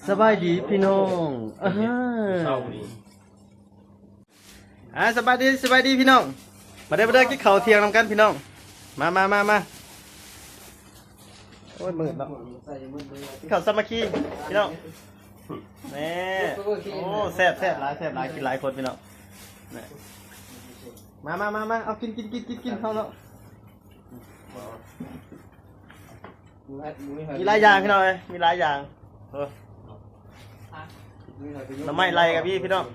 ສະບາຍດີພີ່ນ້ອງ ເອີ ເຊົ້ານີ້ ອ່າ ສະບາຍດີ ສະບາຍດີພີ່ນ້ອງ ມາເດີ ມາເດີ ກິນເຂົ້າທ່ຽງນຳກັນພີ່ນ້ອງ ມາ ມາ ມາ ມາ ໂອ້ຍ ມືດເນາະ ກິນເຂົ້າສາມັກຄີພີ່ນ້ອງ ແນ່ ໂອ້ ແຊບ ແຊບຫຼາຍ ແຊບຫຼາຍ ກິນຫຼາຍຄົນພີ່ນ້ອງ ແນ່ ມາ ມາ ມາ ມາ ເອົາ ກິນ ກິນ ກິນ ກິນ ກິນເຂົ້າເນາະ. ມີຫຼາຍຢ່າງພີ່ນ້ອງເອີຍ ມີຫຼາຍຢ່າງ ເອີ ໜໍ່ໄມ້ໄລ່ກໍມີພີ່ນ້ອງ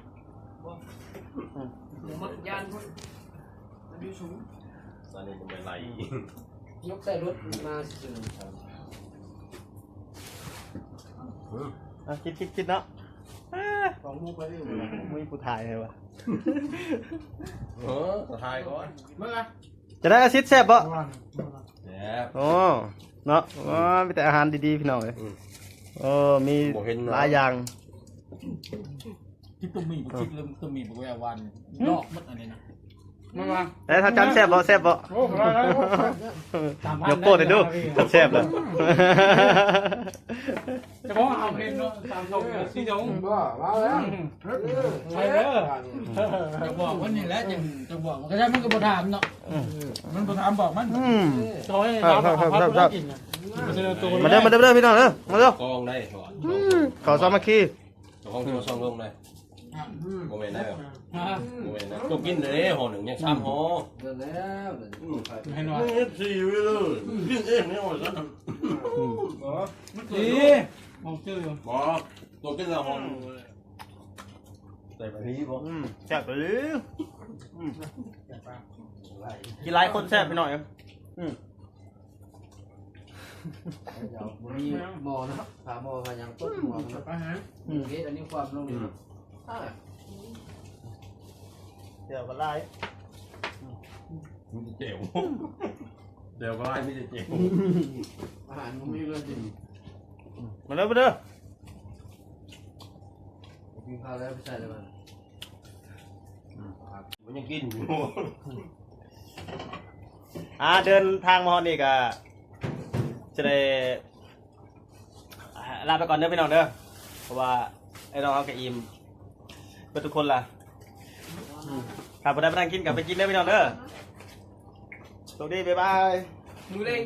ອືມ ໝາກຍານພຸ້ນ ມັນຢູ່ສູງ ຕອນນີ້ໜໍ່ໄມ້ໄລ່ ຍົກໃສ່ລົດມາຊື່ໆ ອ່ະ ຄິດໆໆເນາະ ຂອງຮູ້ໄປຢູ່ ມີຜູ້ຖ່າຍໃຫ້ວະ ເອີ ຖ່າຍກ່ອນ ເບິ່ງອະ ຈະໄດ້ອາຊິດແຊບບໍ່? ແຊບ ໂອ້ ເນາະ ໂອ້ ມີແຕ່ອາຫານດີໆ ພີ່ນ້ອງເອີຍ ອືມ ໂອ້ ມີ ບໍ່ເຫັນເນາະ ຫຼາຍຢ່າງ ກິນຕົ້ມໝີ່ບໍ່ ກິນເລີ່ມຕົ້ມໝີ່ບໍ່ແວ່ວານ ອືມ ນອກໝົດອັນນີ້ນະ ແລ້ວທ່ານຈັນແຊບບໍ່? ແຊບບໍ່? ໂອ້ ຍົກໂປ້ໄດ້ດູ ແຊບເລີຍ ຈະບອກເອົາເຫັນເນາະ ສາມຖົງ ສີ່ຖົງ ບໍ່ ມາແລ້ວ ອືມ ໄປເດີ ຈະບອກມັນນີ້ແຫຼະ ຈັ່ງຈະບອກ ມັນກໍໄດ້ ມັນກໍບໍ່ຖາມເນາະ ອືມ ມັນບໍ່ຖາມບອກມັນ ອືມ ຊອຍ ເອີ ເອີ ເອີ ເອີ ມາເດີ ມາເດີ ມາເດີ ພີ່ນ້ອງເດີ ມາເດີ ກອງໄດ້ ອືມ ເຂົ້າສາມັກຄີ ເຈົ້າຂອງຕົວຊ່ອງລົງໄດ້ ອືມ ບໍ່ແມ່ນໄດ້ ຮະ ບໍ່ແມ່ນໄດ້ ຕົວກິນເດ້ຫໍ່ໜຶ່ງຍັງສາມຫໍ່ ເດີນແລ້ວ ອືມ ເຫັນວ່າ ເຮັດສີ່ໄວ້ເລີຍ ກິນເອງນີ້ວ່າຊັ້ນ ອືມ ມັນຄື ບໍ່ ຕົວກິນລະຫໍ່ໜຶ່ງ ໃສ່ບາດນີ້ບໍ່ ອືມ ແຊບອີ່ຫຼີ ອືມ ກິນຫຼາຍຄົນແຊບພີ່ນ້ອງເອີຍ ອືມ ບໍ່ມີໝໍ້ເນາະ ຖ້າໝໍ້ກໍຍັງຕົກຫົວເນາະ ອືມ ເຮັດອັນນີ້ຄວ່ຳລົງນີ້ເນາະ ອືມ ອ່າ ແຈ່ວກໍຫຼາຍ ມີແຕ່ແຈ່ວ ແຈ່ວກໍຫຼາຍ ມີແຕ່ແຈ່ວ ອາຫານບໍ່ມີເລີຍ ມາເດີ ມາເດີ ກິນຂ້າວແລ້ວໄປໃສ່ເລີຍ ມັນຍັງກິນຢູ່ ອ່າ ເດີນທາງມາຮອດນີ້ກໍຈະໄດ້ ອ່າ ລາໄປກ່ອນເດີພີ່ນ້ອງເດີ ເພາະວ່າໄອ້ນ້ອງເຮົາກໍອີ່ມເບິດທຸກຄົນລະ ອືມ ຖ້າຜູ້ໃດບໍ່ທັນກິນກໍໄປກິນເດີພີ່ນ້ອງເດີ ໂຊກດີ ບາຍບາຍ ມື້ເລງ